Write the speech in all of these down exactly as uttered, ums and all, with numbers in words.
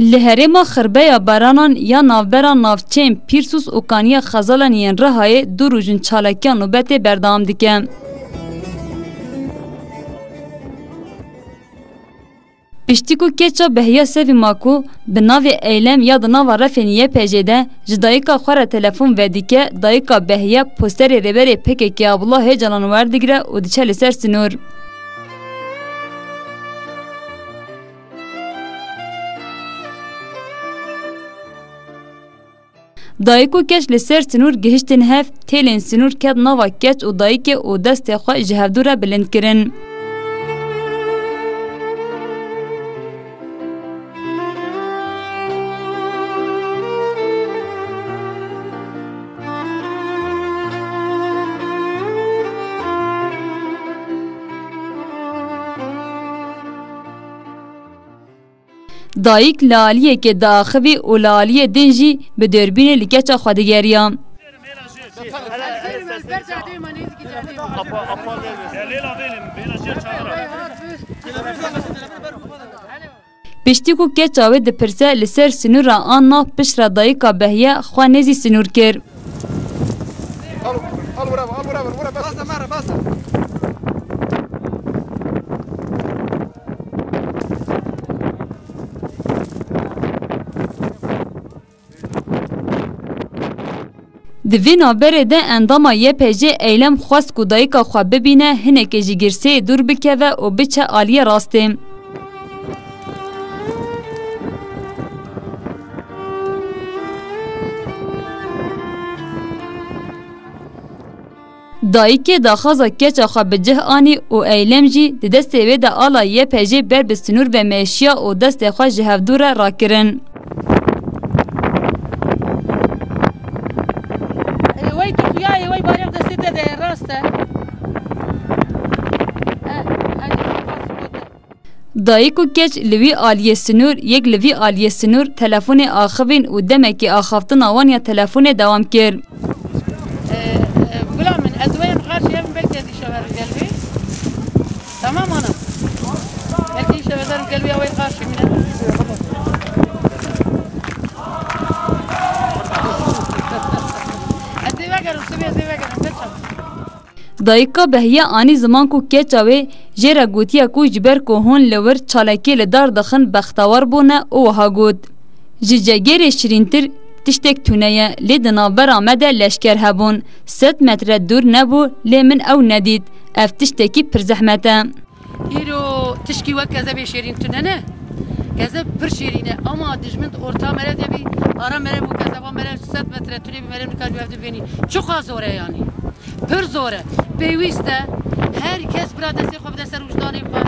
Li herêma Xirbeya Baranan ya navbera navçeyên Pîrsûs û Kaniya Xezalan yên Rihayê du roj in çalakiya nobetê berdewam dike. Piştî ku keça Behiya Sevî Maku bi navê Eylem ya di nava refên Y P J de ji dayika xwe re telefon vedike, dayika Behiye posterê rêberê P K K Abdullah Ocalan werdigire û diçe li ser sinûr. Dayik û keç li ser sinûr gihiştin hev, têlên sinûr ket nava keç û dayikê û destê xwe ji hevdû re bilind kirin. Dayik li aliyekê diaxivî û li aliyê din jî bi dûrbînê li keça xwe digeriya. Piştî ku keça wê dipirse, li ser sinûra an na piştre dayika Behiye xwe nêzî sinûr kir. Al, al, bura, al, bura, bura, bas. Bas, bas, bas. Di vê navberê de endama Y P J Eylem xwest ku dayika xwe bibîne, hinekê ji girseyê dûr bikeve û biçe aliyê rastê. Dayikê daxwaza keça xwe bi cih anî û Eylem jî di destê wê de ala Y P J ber bi sinûr ve meşiya û destê xwe ji hevdû re rakirin. Ê, wey tu xuya yê, wey barî destê te de ye, rast e. E, e, Dayik û keç li wî aliyê sinûr, yek li vî aliyê sinûr telefonê axivîn û demekî axaftina wan ya telefonê dewam kir. Ee, e, gula min, ez wê yên qarşî hev belkî ez îşev herim gel wê. Tamam ana. Belkî îşev ez herim gel wê, ew ê qarşî min e. Ez ê vegerim, sibê ez ê vegerim, gel çabuk. Dayika Behiye anî ziman ku keça wê jê re gotiye ku ji ber ku hûn li wir çalakiyê li dar dixin bextewar bûne û wiha got, Ji cegêrê şirîntir tiştek tune ye, lê di navbera me de leşker hebûn. Sed metre dûr nebû, lê min ew nedît. Ev tiştekî pir zehmet e. Îro tişkî wek kezebê şêrîn tune ne. Kezeb pir şêrîn e, ama dijmin di orta mere de bî, ara mere û kezeba mere sed metre tune bî, mere nikarî ev dibênî. Çiqa zor e yanî. Pir zor e. Pêwîst e her kes bira destê xwe bide ser wijdanê xwe.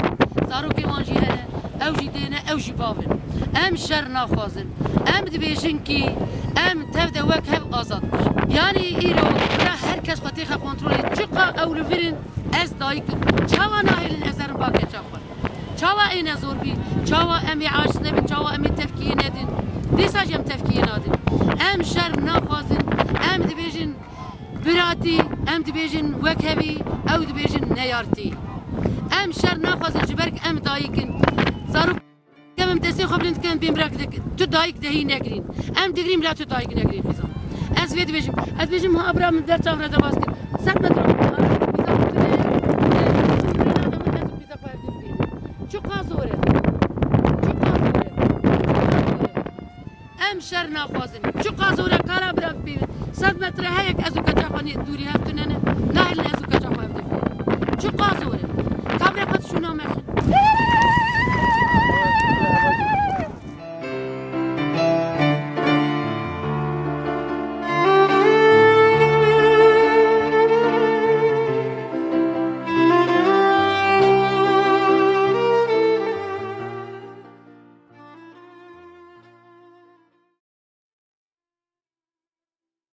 Zarokê wan jî hene. Ew jî dê ne, ew jî bav in. Em şer naxwazin. Em dibêjin kî em tev de wek hev azad bin. Yanî îro bira her kes xwe têxe kontrolê. Çiqa ew li vir in, ez dayik im. Çawa nahêlin ez herim ba keça xwe? Çawa ê ne zor bî? Çawa em ê aciz nebin? Çawa em ê tevkiyê nedin? Dîsa jî em tevkiyê nadin. Em şer naxwazin. Em dibêjin biratî, em dibêjin wekhevî, ew dibêjin neyartî. Em şer naxwazin ji ber ku em dayik in. Zarok em destê xwe bilind dikin, bên bira tu dayik dehî negirîn. Em digirîn bila tu dayik negirîn xizan. Ez vê dibêjim. Ez dibêjim ha bira min der çav re debas kir. Sed metre. Çiqa zor e. Çiqa zor e. Em şer naxwazin. Çiqa zor e, kara bira bipêvin. Sed metre heyek ez û keça xwe nê dûrî hev tune ne. Nahêlin ez û keça